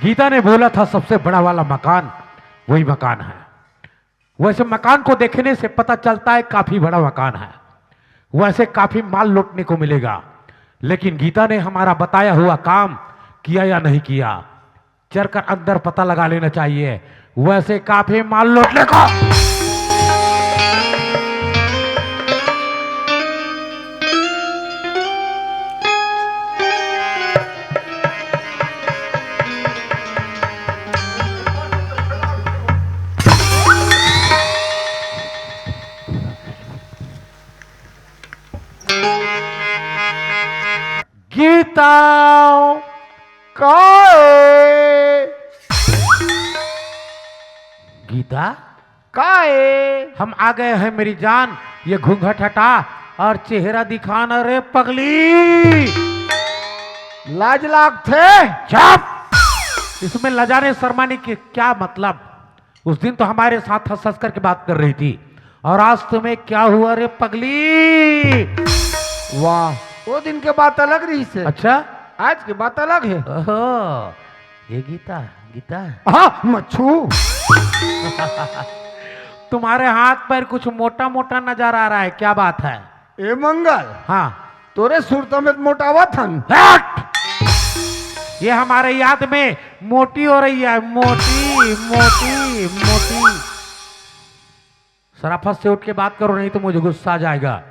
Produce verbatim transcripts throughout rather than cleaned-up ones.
गीता ने बोला था, सबसे बड़ा वाला मकान वही मकान है। वैसे मकान को देखने से पता चलता है, काफी बड़ा मकान है, वैसे काफी माल लूटने को मिलेगा। लेकिन गीता ने हमारा बताया हुआ काम किया या नहीं किया, चलकर अंदर पता लगा लेना चाहिए। वैसे काफी माल लूटने को। गीता, काय? गीता, काय? हम आ गए हैं मेरी जान, ये घूंघट हटा और चेहरा दिखाना रे पगली। लाज लागथे? चुप। इसमें लजाने शर्माने की क्या मतलब? उस दिन तो हमारे साथ हंस हंस करके बात कर रही थी, और आज तुम्हें क्या हुआ रे पगली? वाह, वो दिन के बात अलग रहिसे। अच्छा, आज के बात अलग है। ओहो, ये गीता, गीता। हाँ, मच्छू। तुम्हारे हाथ पैर कुछ मोटा मोटा नजर आ रहा है, क्या बात है? ए मंगल, हाँ। तोरे सुरता में मोटावत हन। हट! ये हमारे याद में मोटी हो रही है, मोटी, मोटी, मोटी। सराफत से उठ के बात करो, नहीं तो मुझे गुस्सा आ जाएगा।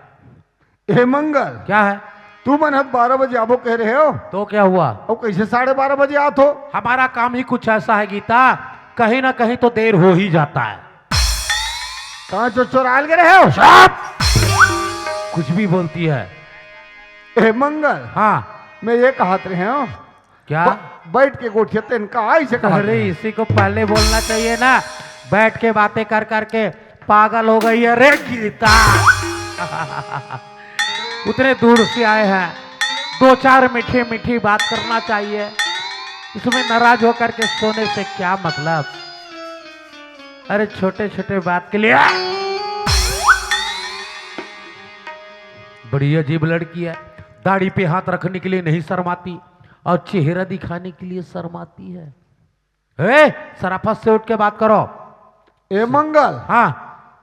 ए मंगल, क्या है? तू मन ह बारह बजे आबो कह रहे हो, तो क्या हुआ? और कैसे साढ़े बारह बजे आत हो? हमारा काम ही कुछ ऐसा है गीता, कहीं ना कहीं तो देर हो ही जाता है। कहाँ चो चोराल के रहे हो? चुप! कुछ भी बोलती है। ए मंगल, हाँ। मैं ये कहत रहे हूँ, क्या? ब-, बैठ के गोठिया तेन का ऐसे कहत अरे, रहे? इसी को पहले बोलना चाहिए ना, बैठ के बातें कर करके पागल हो गई है रे गीता। उतने दूर से आए हैं, दो चार मीठी मीठी बात करना चाहिए। इसमें नाराज होकर के सोने से क्या मतलब? अरे, छोटे छोटे बात के लिए। बड़ी अजीब लड़की है, दाढ़ी पे हाथ रखने के लिए नहीं शर्माती और चेहरा दिखाने के लिए शर्माती है। ए, सराफत से उठ के बात करो। ए मंगल, हाँ।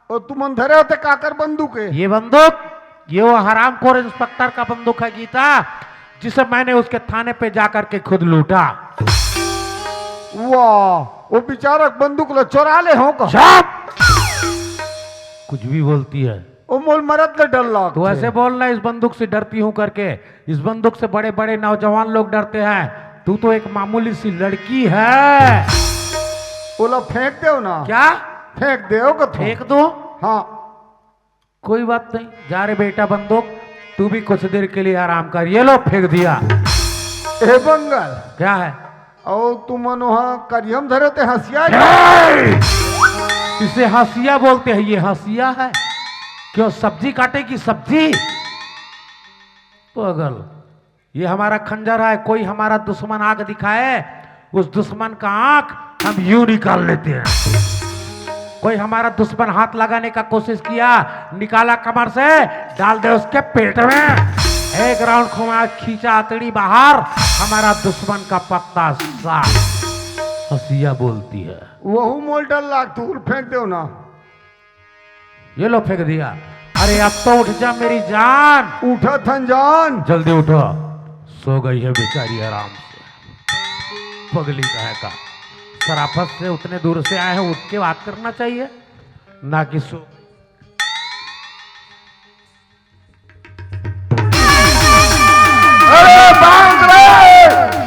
ओ तुमन धरे होते काकर बंदूक है? ये बंदूक, ये वो हरामखोर इंस्पेक्टर का बंदूक है गीता, जिसे मैंने उसके थाने पे जाकर के खुद लूटा। वाह, वो बेचारा बंदूक ला चोरा ले हो का? चुप! कुछ भी बोलती है। ओ मोल मरत ले डर लाग तू थे। ऐसे बोल रहा है, इस बंदूक से डरती हूँ करके। इस बंदूक से बड़े बड़े नौजवान लोग डरते हैं, तू तो एक मामूली सी लड़की है। ओला फेंक दे ना। क्या? फेंक दे का तू? फेंक दो। हाँ। कोई बात नहीं, जा रे बेटा बंदूक, तू भी कुछ देर के लिए आराम कर। ये लो, फेंक दिया। ए बंगल, क्या है? और तुमन वहाँ करियम धरे ते हंसिया? ए! इसे हंसिया बोलते हैं, ये हंसिया है। क्यों, सब्जी काटेगी सब्जी? पागल। ये हमारा खंजर है, कोई हमारा दुश्मन आग दिखाए, उस दुश्मन का आंख हम यूं निकाल लेते हैं। कोई हमारा दुश्मन हाथ लगाने का कोशिश किया, निकाला कमर से, डाल दे उसके पेट में। एक राउंड घुमा, खींचा अतड़ी बाहर, हमारा दुश्मन का पत्ता साफ। हंसिया बोलती है। वहू मोल डर लाग, तू फेंक दो ना। ये लो, फेंक दिया। अरे अब तो उठ जा मेरी जान। उठा थन जान। जल्दी उठो, सो गई है बेचारी आराम से। पगली कहे का, सराफत से उतने दूर से आए हैं, उठ के बात करना चाहिए, ना कि सो। अरे बांध रे,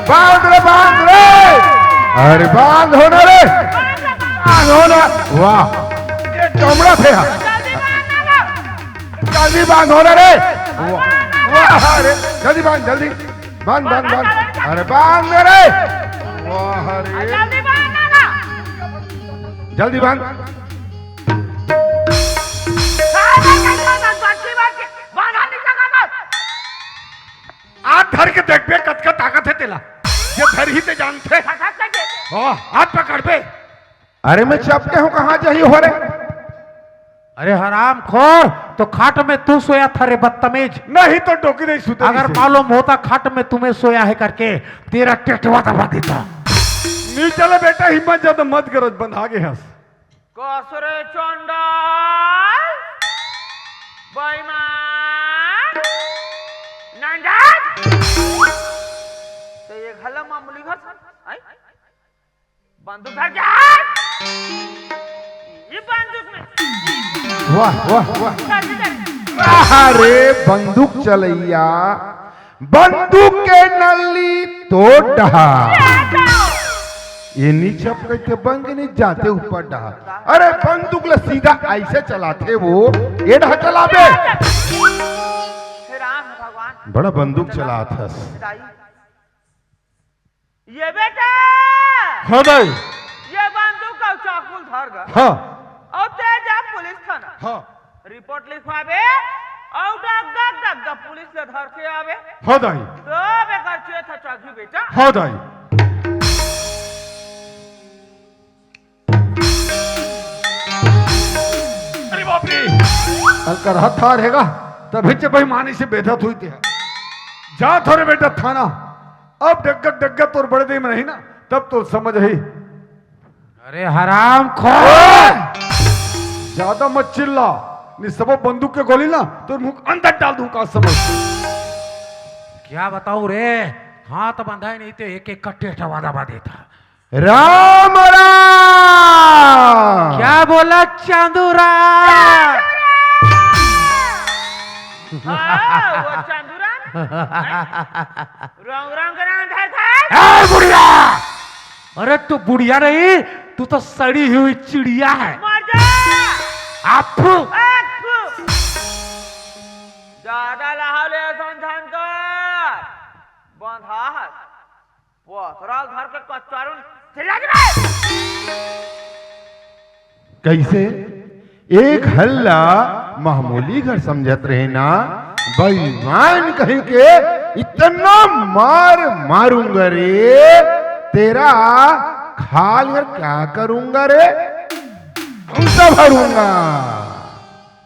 बांध रे, बांध रे। अरे बांध हो ना रे, बांध हो ना। वाह, ये चमड़ा थे यार। जल्दी बांध हो ना रे। वाह, वाह रे, जल्दी बांध, जल्दी बांध, बांध, बांध। अरे बांध रे। वाह रे, जल्दी बांध। हाथ धर के देखबे, कतका ताकत है तेला। ये धर ही ते जानथे। खसक के दे। ओ, हाथ पकड़ बे। अरे मैं चपटे हूँ, कहाँ जाही हो रे? अरे हरामखोर, तो खाट में तू सोया था रे बदतमीज। नहीं तो डोकी नहीं सुते अगर नहीं से। मालूम होता खाट में तुम्हें सोया है करके, तेरा टेटवा दबा देता। नी चले बेटा, हिम्मत ज्यादा मत करत, बंधा गे हस। कस रे चंडाल, बेईमान, नंजर। ते ये घला मामूली घर सन, आई? बंदूक धर के आ। ये बंदूक में। वाह, वाह, वाह। धर के, धर के। अरे, बंदूक चलैया, बंदूक के नली तोड़ डहा। ये नीचे आप कहते बंग नहीं जाते ऊपर डहा। अरे, बंदूक ला सीधा ऐसे चलाथे वो, ये डहा चलाबे। हे राम, हे भगवान। बड़ा बंदूक चलात हस। दाई। ये बेटा। हाँ दाई। ये बंदूक अउ चाकू ल धर गा। हाँ। अउ ते जा पुलिस थाना। हाँ। रिपोर्ट लिखवाबे अउ डग्गा डग्गा पुलिस ल धर के आबे। हाँ दाई। तो बेकार चेत ह चघी बेटा। हाँ दाई। अरे बाप रे। अलकर हत्था रहेगा, तभी से बेईमानी से बेधत हुई ते। जा थोरे बेटा थाना, अब डग्गत डग्गत तोर बड़े दे में नहीं ना, तब तो समझ ही। अरे हराम खोर। ज्यादा मत चिल्ला, नहीं सब बंदूक के गोली ना तो मुंह अंदर डाल दूं का समझ। क्या बताऊं रे, हाथ बंधा ही नहीं तो एक एक का टेटवा दबा देता। राम राम। क्या बोला चांदू राम? हाँ, वो चांदू राम। राम राम का नाम धर था। ए बुढ़िया, अरे तू बुढ़िया नहीं, तू तो सड़ी हुई चिड़िया है। मर जा। आपू। आपू। ज्यादा लहाले असन झन कर। बंधा है। पथरा ल धर के कच्चारू ल चिल्ला दे बे। कैसे? एक हल्ला मामूली घर समझत रहे ना, बेईमान कहीं के इतना मार मारूंगा रे, तेरा खाल घर क्या करूंगा रे, कौन सा भरूंगा?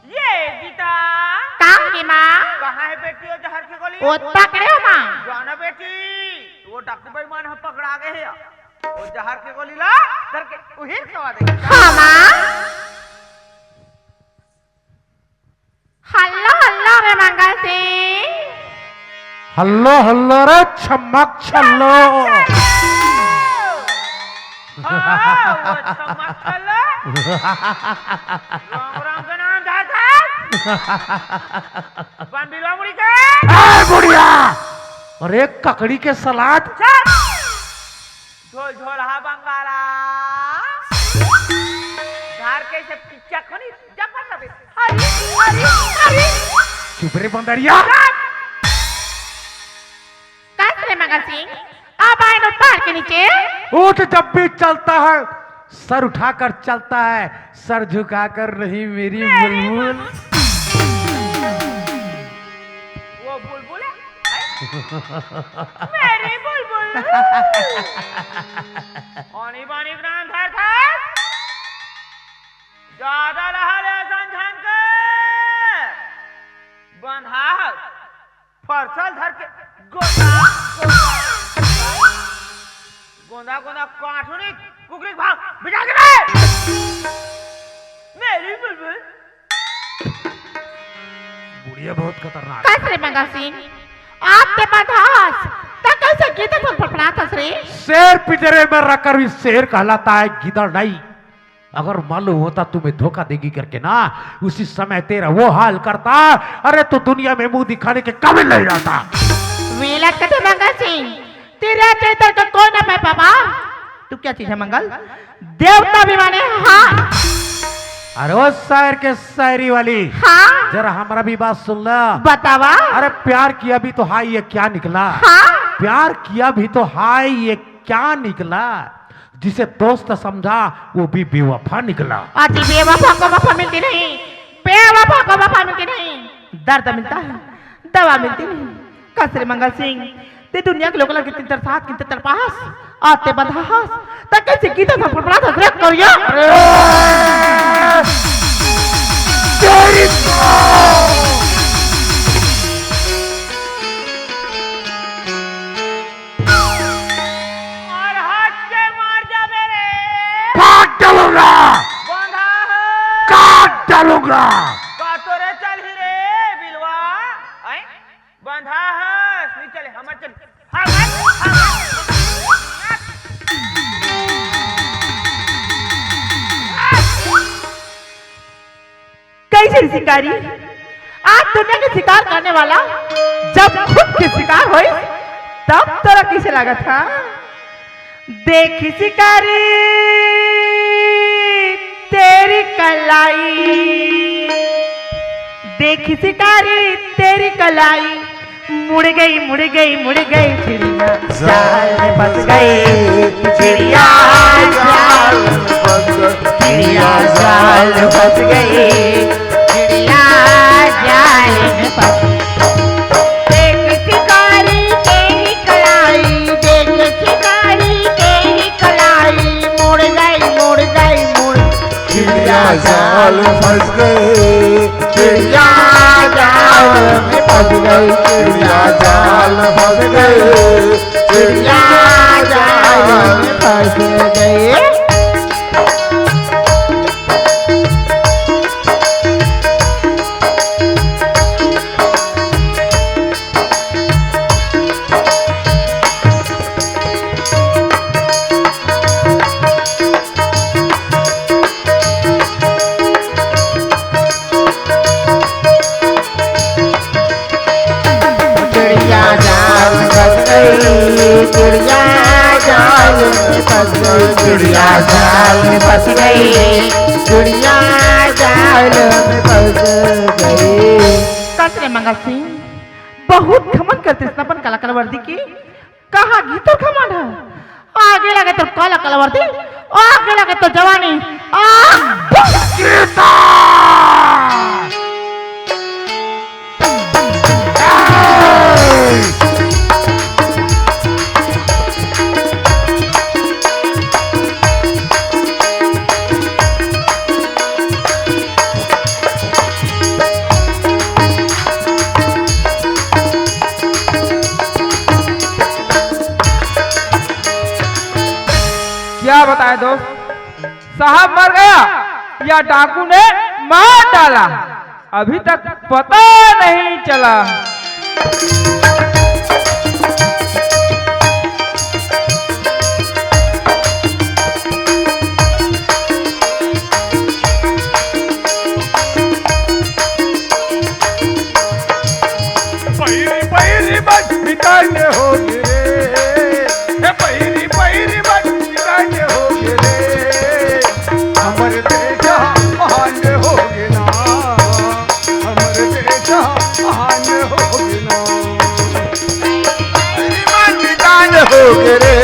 ये गीता। का हे माँ? कहाँ है बेटी वो जहर के गोली? वो पकड़े हो माँ। जाना बेटी, वो डाकू बेईमान ह पकड़ा गए है। वो जहर के गोली ला, धर के उहिर खवा दे। हाँ माँ। हल्लो हल्लो रे मंगल सिंह। हल्लो हल्लो रे छमक छल्लो। हाँ, वो छमक छल्लो। राम राम का नाम धर धर। बम बिलवा मुड़ी के। ए बुढ़िया, अरे ककड़ी के सलाद। चल। झोल झोल हा बंगाला। धार के से पिच्चा खनी जब पर तबे। अरे, अरे, अरे। चुप रे बंदरिया। कस रे मगर सिंह, अब आए नो तार के नीचे। ऊँट जब भी चलता है, सर उठाकर चलता है, सर झुकाकर नहीं मेरी मेरी बुलबुल। वो बुलबुल है? मेरी बुलबुल। आनी बानी के नाम धर धर। ज्यादा लहा ले संझन के। बंधा हस। फरसल धर के गोंदा, गोंदा, गोंदा, गोंदा काटूनी कुकरी के भाग बिठा के बे। मेरी बुलबुल। बुढ़िया बहुत खतरनाक। कस रे मंगा सिंह, आप ते बंधा हस, त कैसे गीत धुन फड़फड़ात हस रे? शेर पिंजरे में रखकर भी शेर कहलाता है, गीदड़ नहीं। अगर मालूम होता तू मैं धोखा देगी करके ना, उसी समय तेरा वो हाल करता। अरे तू दुनिया में मुंह दिखाने के काबिल नहीं रहता। वेलत कथे मंगल सिंह, तेरा चैतर का कोई ना पाए पापा। तू क्या चीज है मंगल? देवता भी माने हाँ। अरे ओ शायर के शायरी वाली, हाँ। जरा हमारा भी बात सुन ला। बतावा। अरे प्यार किया भी तो हाय ये क्या निकला। हाँ। प्यार किया भी तो हाय ये क्या निकला। जिसे दोस्त समझा वो भी बेवफा निकला। अजी बेवफा को वफा मिलती नहीं, बेवफा को वफा मिलती नहीं। दर्द मिलता है, दवा मिलती नहीं। कस रे मंगल सिंह, ते दुनिया के लोग लगे कितनी तरसात, कितनी तरपास, आते बंधा हस, त कैसे गीता था फड़फड़ात हस रे करिया। अरे! तेरी तो! और हाथ के मार शिकारी, आज दुनिया के शिकार करने वाला जब खुद के शिकार होइस, तब तोला कइसे लागत हे? देख शिकारी तेरी कलाई, देख शिकारी तेरी कलाई, मुड़ गई, मुड़ गई, मुड़ गई चिड़िया, जाल में फंस गई चिड़िया, जाल में फंस गई चिड़िया, जाल में फंस गई चिड़िया, जाल में फंस गई। देख शिकारी तेरी कलाई, देख शिकारी तेरी कलाई, मुड़ गई, मुड़ गई, मुड़ चिड़िया जाल में फंस गई, चिड़िया जाल में फंस गई, चिड़िया जाल में फंस गई, चिड़िया जाल में फंस गई। चिड़िया जाल में फंस गई, चिड़िया जाल में फंस गई, चिड़िया जाल में फंस गई, चिड़िया जाल में फंस गई। कस रे मंगल सिंह, बहुत घमंड करते अपन कलाकार वर्दी के। कहाँ गे तोर घमंड हे? आगे लगे तोर काला कलावर्दी, आगे लगे तोर जवानी। आ! क्या बताएं दोस्त, साहब मर गया या डाकू ने मार डाला, अभी तक पता नहीं चला। पहिरी पहिरी बच बिताने होगे रे, हे पहिरी पहिरी बच बिताने होगे रे, हमर देश महान होगे ना, हमर देश महान होगे ना। मन मितान होगे रे,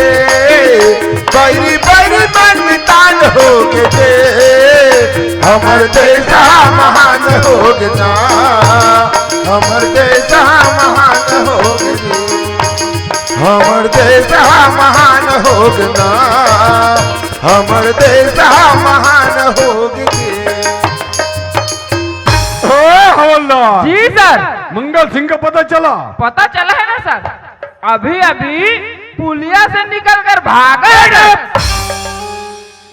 बैरी बैरी मन मितान होगे रे, हमर देश महान होगे ना, हमर देश महान होगे रे, हमर देश महान होगे ना, हमर देश महान होगे रे। ओ हवलदार। जी सर। मंगल सिंह का पता चला? पता चला है ना सर, अभी अभी पुलिया से निकल कर भागा है।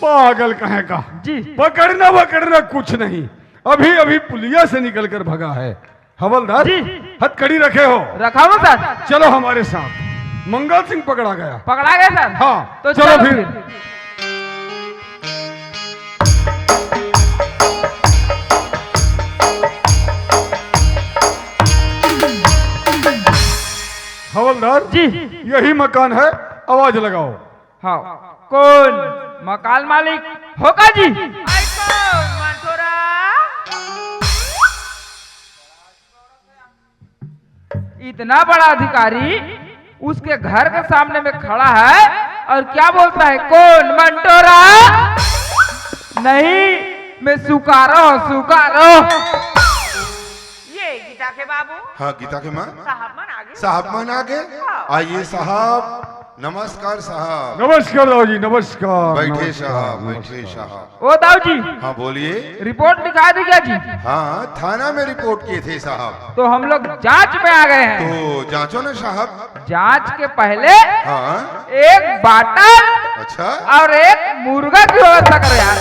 पागल कहे का? जी। पकड़ना वकड़ना कुछ नहीं, अभी अभी पुलिया से निकल कर भगा है। हवलदार, जी। हथकड़ी रखे हो? रखा हूँ सर। चलो हमारे साथ। मंगल सिंह पकड़ा गया। पकड़ा गया सर? हाँ, तो चलो चलो फिर। फिर। हवलदार जी। यही मकान है, आवाज लगाओ। हाँ, कौन मकान मालिक होगा जी? आई कौन मंटोरा? इतना बड़ा अधिकारी उसके घर के सामने में खड़ा है और क्या बोलता है, कौन मंटोरा? नहीं, मैं सुकारो, सुकारो। ये गीता के बाबू। हाँ, गीता के माँ। साहब मन आगे। साहब मन आगे। हाँ। आइए साहब। नमस्कार साहब। नमस्कार दाऊ जी, नमस्कार। बैठे नमस्कार, साहब, बैठे नमस्कार। साहब। ओ दाऊ जी। हाँ, बोलिए। रिपोर्ट लिखा दी क्या जी? हाँ, थाना में रिपोर्ट किए थे साहब। तो हम लोग जांच में आ गए हैं। तो जांचो ना साहब। जांच के पहले हाँ। एक बाटल अच्छा। और एक मुर्गा की व्यवस्था करो यार।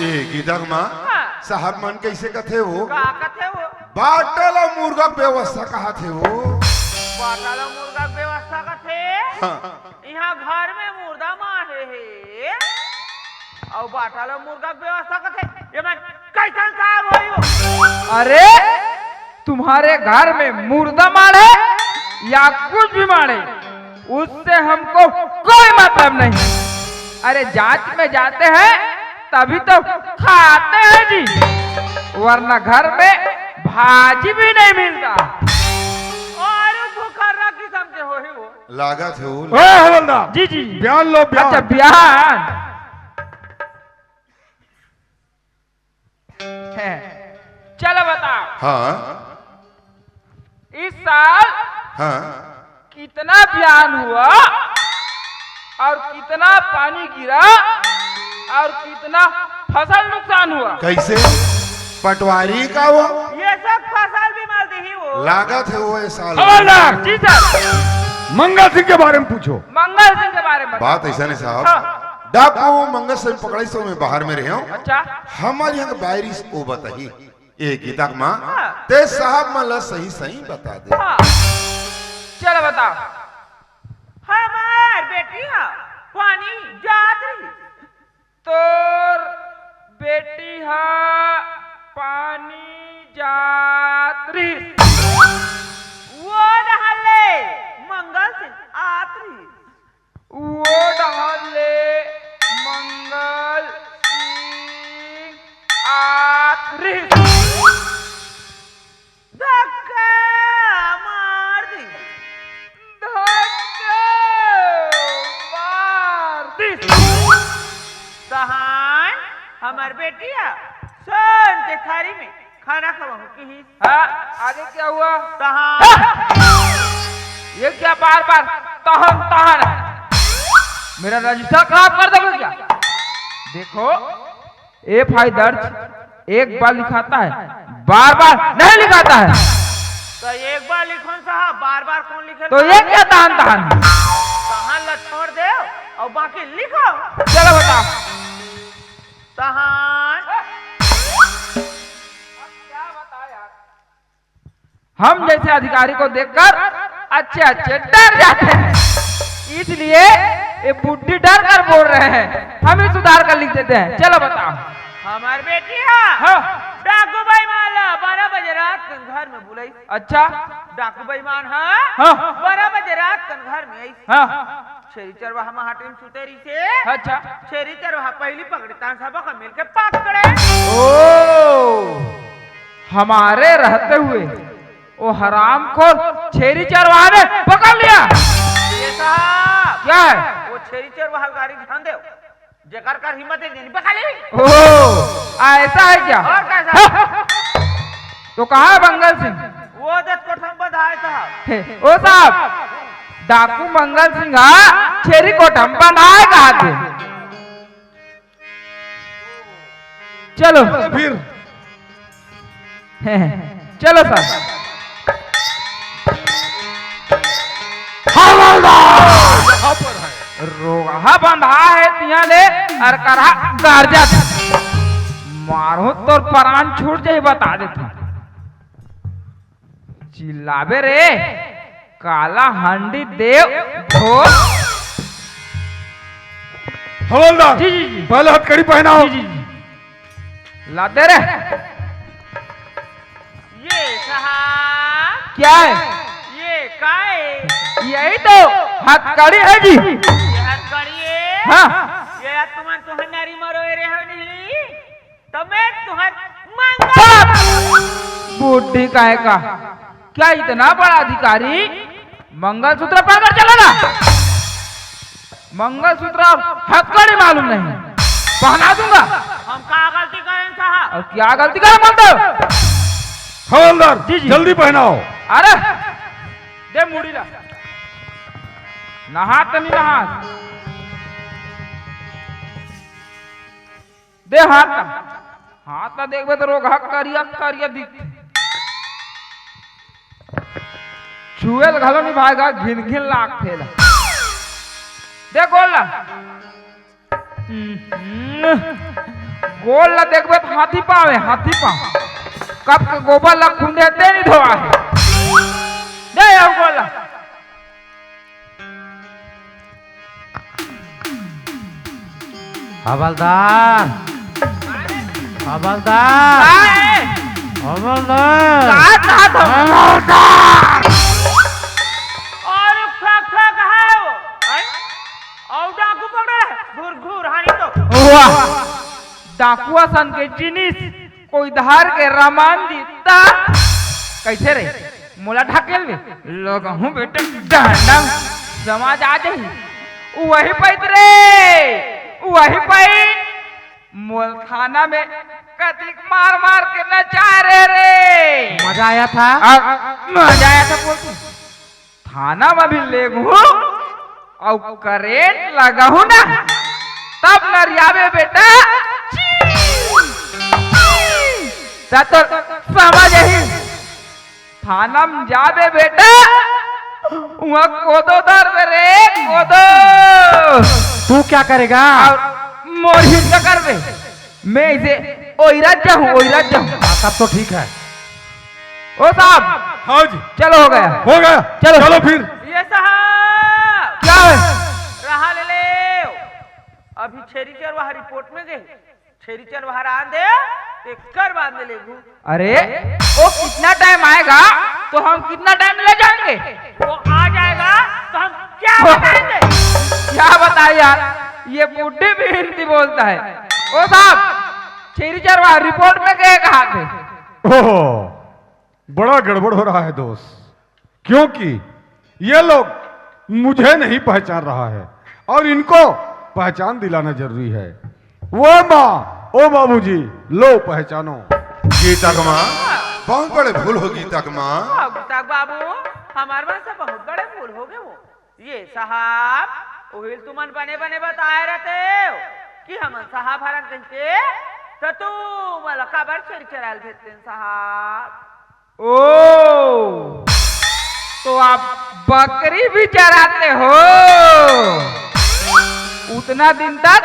ए, गीता के माँ, हाँ। साहब मन कैसे कथे हो? का कथे हो? बाटल और मुर्गा के व्यवस्था कहा थे वो। बाटल और मुर्गा के व्यवस्था कथे? हाँ। यहाँ घर में मुर्दा मारे हे, अउ बाटल और मुर्गा के व्यवस्था कथे? ये मैं कैसन साहब होई वो? अरे, तुम्हारे घर में मुर्दा माड़े या कुछ भी माड़े, उससे हमको कोई मतलब नहीं। अरे, जांच में जाते हैं तभी तो खाते हैं जी, वरना घर में भाजी भी नहीं मिलता। और भुखर्रा किस्म के होही वो। लागत हे वो। ए हवलदार, जी, जी। बयान लो, बयान। अच्छा, बयान। है। चलो बताओ। हाँ। इस साल हाँ। कितना बयान हुआ और कितना पानी गिरा और कितना फसल नुकसान हुआ? कैसे? पटवारी का वो? ये सब फसल भी मर दिही वो। लागत हे वो ए साल। हवलदार। जी सर। मंगल सिंह के बारे में पूछो। मंगल सिंह के बारे में बताओ। बात ऐसा नहीं साहब। हाँ। डाकू मंगल सिंह पकड़ाइस तो मैं बाहर में रहे हूँ। अच्छा। हमारे यहाँ के बारिश ओ बताही। ए गीता के माँ, हाँ। ते साहब मन ला सही सही बता दे। हाँ। चलो बताओ। हमार बेटी हा पानी जात रही। तोर बेटी हा पानी जात रहिस। वो डहर ले मंगल सिंह आत रहिस। वो डहर ले मंगल सिंह आत रहिस। धक्का मार दिस। धक्का मार दिस। तहान हमर बेटी ह सोन के थारी में खाना खवाहूं किहिस। हाँ, आगे क्या हुआ? तहान ये क्या बार बार तहन तहन? मेरा रजिस्टर खराब कर दोगे क्या? देखो, एफ आई दर्ज एक बार लिखाता है, बार बार नहीं लिखाता है। तो एक बार लिखो न साहब, बार बार कौन लिखे? तो ये क्या तहन तहन? तहन ला छोड़ दे और बाकी लिखो। चलो बताओ। तहन। हम जैसे अधिकारी को देखकर अच्छे अच्छे डर जाते हैं, इसलिए ये बुड्ढी डर कर बोल रहे हैं। हम ही सुधार कर लिख देते हैं। चलो बताओ। हमार बेटी ह हाँ। डाकू बेईमान ला बारह बजे रात के घर में बुलाइस। अच्छा। डाकू बेईमान ह हाँ। बारह बजे रात के घर में आइस। हाँ। छेरी चरवाहा महाटिम सुते रहिसे। अच्छा। छेरी चरवाहा पहिली पकड़े, तान सबो का मिलके पकड़े। ओ, हमारे रहते हुए वो हरामखोर छेरी चरवाहा ने पकड़ लिया। ये साहब। क्या है? वो छेरी चरवाहा गाड़ी ध्यान दे, जेकर कर हिम्मत है, नहीं पकड़ ली। ओ, ऐसा है क्या? और कैसा? हाँ। तो कहाँ है मंगल सिंह? वो देख कोठम बंधाए साहब। हे, ओ साहब, डाकू मंगल सिंह हा छेरी कोठम बंधाए कहा थे। चलो। फिर। हे, हे, चलो सर। हवलदार! रोगहा बंधा है तिया ले, अर करहा गारजत। मारो तोर परान छूट जाही, बता देथंव। चिल्लाबे रे, काला हांडी देव भोर। हवलदार, जी, जी, जी। पहले हथकड़ी पहनाओ। जी, जी, जी। ला दे रे। ये साहब। क्या है? ये का है? यही तो हथकड़ी है जी। ये हथकड़ी है? हाँ। ये यार तुमन तुहन नारी मरोए रहे हो नहीं? तो मैं तुम्हार मंगल बाप! बुड्ढी काहे का? क्या इतना बड़ा अधिकारी मंगलसूत्र पहनकर चला ना? मंगलसूत्र और हथकड़ी मालूम नहीं, पहना दूंगा। हम का गलती करें साहब? और क्या गलती करें बोलते हो? हवलदार, जी, जी। जल्दी पहनाओ। अरे, दे मुड़ी ला। नहा तो नहीं नहा। दे हाथ ला। हाथ ला देखबे तो रोगहा करिया करिया दिखथे। छुए ल घलो नहीं भाएगा, घिन घिन लागथे ला। दे गोड़ ला। हम्म, गोड़ ला देखबे तो हाथी पाँव हे, हाथी पाँव। कब के गोबर ला खुंदे ते नहीं धोआ हे। दे यार गोड़ ला। हवलदार, हवलदार। का है? हवलदार। का, का, का? हवलदार। और फक, फक है वो। हैं? और डाकू पकड़े? घुर, घुर, हानि तो। वाह। डाकुआ सन के जिनिस कोई धार के रमान दी ता। कैसे रे? मोला ढकेल में। लगहूं बेटा डंडा। समझ आ जाही। वही पैत रे। वही पैत। मोल थाना में कतिक मार मार के नचाए रे रे। मजा आया था? आ, मजा आया था बोलती। थाना में भी लेगहूं अउ करेंट लगहूं ना, तब नरियाबे बेटा। त तो समझ ही। थाना में जाबे बेटा, वहां कोदो धरबे रे, कोदो। तू क्या करेगा? और मोर हिस्सा करबे। मैं इसे ओइराज जाऊं, ओइराज जाऊं। हाँ, तब तो ठीक है। ओ साहब। हाँ जी। चलो, हो गया। हो गया। चलो। चलो फिर। ये साहब। क्या है? रहा ले ले। अभी छेरी चरवाहा रिपोर्ट में गए। छेरी चरवाहा आन दे, तेकर बाद में लेगू। अरे, वो कितना टाइम आएगा, तो हम कितना टाइम ले जाएंगे? वो आ जाएगा, तो हम क्या बताएंगे? क्या बताए यार, ये बुड्ढी भी हिंदी बोलता है। ओ साहब, छेरी चरवाहा रिपोर्ट में गए कहाँ थे? ओहो, बड़ा गड़बड़ हो रहा है दोस्त, क्योंकि ये लोग मुझे नहीं पहचान रहा है और इनको पहचान दिलाना जरूरी है। वो माँ, ओ बाबूजी, लो पहचानो। गीता के माँ, बहुत बड़े भूल हो गीता के माँ। हाँ, गीता के बाबू, हमारे मन से बहुत बड़े भूल हो गए वो। ये साहब, उहिल तुमन बने बने बताए रहते हो कि हमन साहब हरन कहिके, तो तू मला काबर छेरी चराल भेजते साहब? ओ, तो आप बकरी भी चराते हो? उतना दिन तक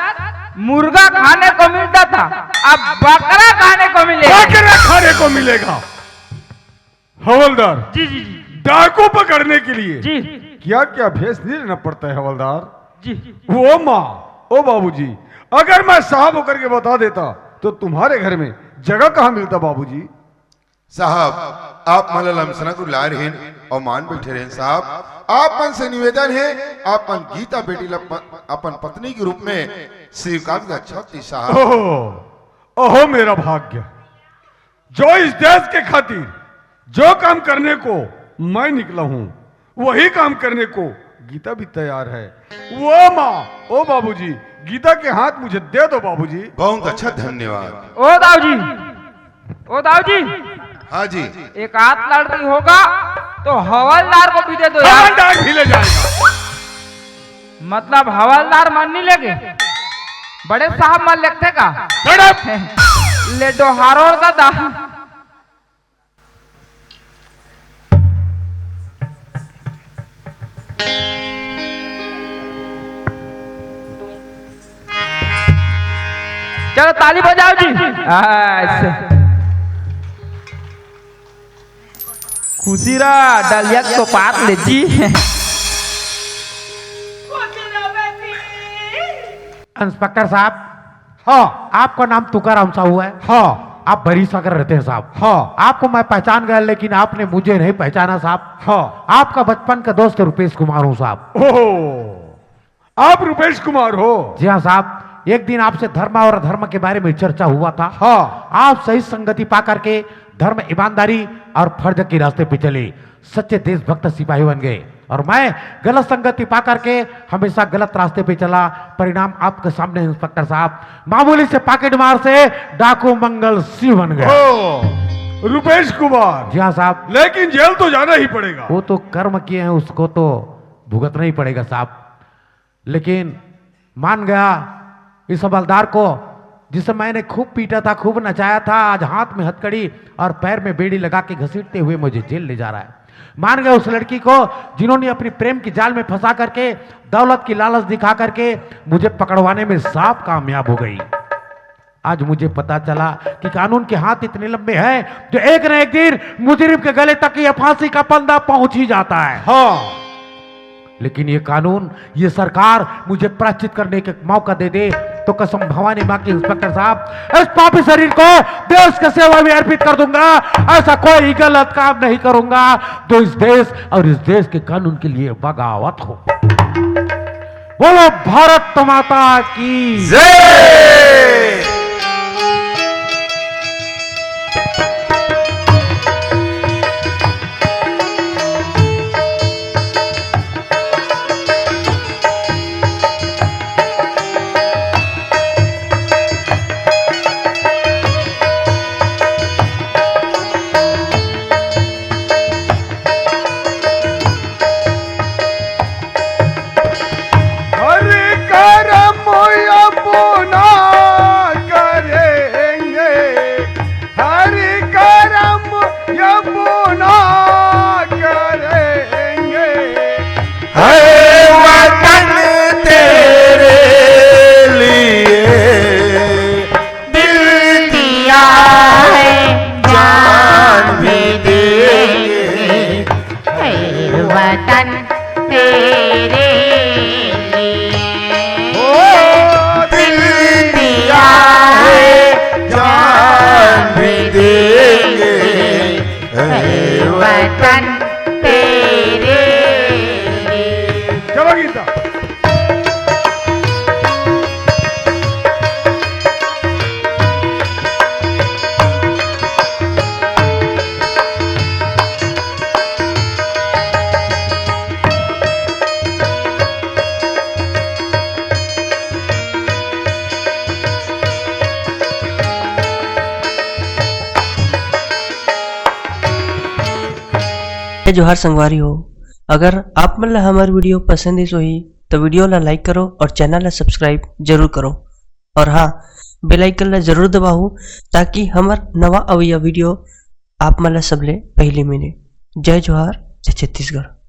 मुर्गा खाने को मिलता था, अब बकरा खाने को मिलेगा। बकरा खाने को मिलेगा। हवलदार, जी, जी, जी। डाकू पकड़ने के लिए जी। क्या क्या भेष नहीं लेना पड़ता है हवलदार? जी। ओ माँ, ओ बाबूजी, अगर मैं साहब होकर के बता देता तो तुम्हारे घर में जगह कहाँ मिलता बाबूजी? साहब, आप मन ला लमसना को लाए रहेन और मान बैठे रहेन साहब। आप मन से निवेदन है, आप मन गीता बेटी ला प-, अपन पत्नी के रूप में स्वीकार कर सकती साहब। ओहो, ओहो मेरा भाग्य, जो इस देश के खातिर जो काम करने को मैं निकला हूँ, वही काम करने को गीता भी तैयार है। वो माँ, ओ बाबूजी, गीता के हाथ मुझे दे दो बाबूजी। बहुत अच्छा, धन्यवाद। ओ दाऊ जी, ओ दाऊ जी। हाँ जी। एक आध लड़की होगा तो हवलदार को भी दे दो यार। हवलदार भी ले जाएगा। मतलब हवलदार मन नहीं लेगे, बड़े साहब मन लेगथे का? Shut up! ले डोहारो दादा। चलो ताली बजाओ जी। अच्छा। खुशी रहा, डलिया तो पात ले जी। इंस्पेक्टर साहब। हाँ। आपका नाम तुकाराम साहू है। हाँ। आप बरी सागर रहते हैं साहब। हाँ। आपको मैं पहचान गया, लेकिन आपने मुझे नहीं पहचाना साहब। हाँ। आपका बचपन का दोस्त रुपेश कुमार हूँ साहब। ओहो, आप रुपेश कुमार हो? जी हाँ साहब, एक दिन आपसे धर्म और अधर्म के बारे में चर्चा हुआ था। हाँ। आप सही संगति पा करके धर्म, ईमानदारी और फर्ज के रास्ते पे चले, सच्चे देशभक्त सिपाही बन गए और मैं गलत संगति पा करके हमेशा गलत रास्ते पे चला। परिणाम आपके सामने है, इंस्पेक्टर साहब। मामूली से पॉकेट मार से डाकू मंगल सिंह बन गया। ओ, रुपेश कुमार। जी हाँ साहब। लेकिन जेल तो जाना ही पड़ेगा। वो तो कर्म किए हैं, उसको तो भुगतना ही पड़ेगा साहब। लेकिन मान गया इस हवलदार को, जिसे मैंने खूब पीटा था, खूब नचाया था, आज हाथ में हथकड़ी और पैर में बेड़ी लगा के घसीटते हुए मुझे जेल ले जा रहा है। मान गया उस लड़की को, जिन्होंने अपनी प्रेम की जाल में फंसा करके, दौलत की लालच दिखा करके मुझे पकड़वाने में साफ कामयाब हो गई। आज मुझे पता चला कि कानून के हाथ इतने लंबे हैं जो एक न एक दिन मुजरिम के गले तक ये फांसी का फंदा पहुंच ही जाता है। हाँ। लेकिन ये कानून, ये सरकार मुझे प्रायश्चित करने का मौका दे दे, तो कसम भवानी माँ की, इंस्पेक्टर साहब, इस पापी शरीर को देश के सेवा में अर्पित कर दूंगा। ऐसा कोई गलत काम नहीं करूंगा जो इस देश और इस देश के कानून के लिए बगावत हो। बोलो भारत माता की जय। हरि करम अपना करेंगे, हरि करम अपना करेंगे। है वतन तेरे लिए दिल दिया है, जान भी देंगे। हे वतन तेरे लिए ओ दिल दिया है, जान भी देंगे। हे वतन तेरे लिए। जय माँ गीता। जय जोहार संगवारी हो, अगर आप मन ला हमर video पसंद आइस होही, तो video ला like करो और channel ला subscribe जरूर करो। और हाँ, bell icon ला जरूर दबाओ, ताकि हमर नवा अवइया video आप मन ला सबले पहली मिले। जय जोहार, जय छत्तीसगढ़।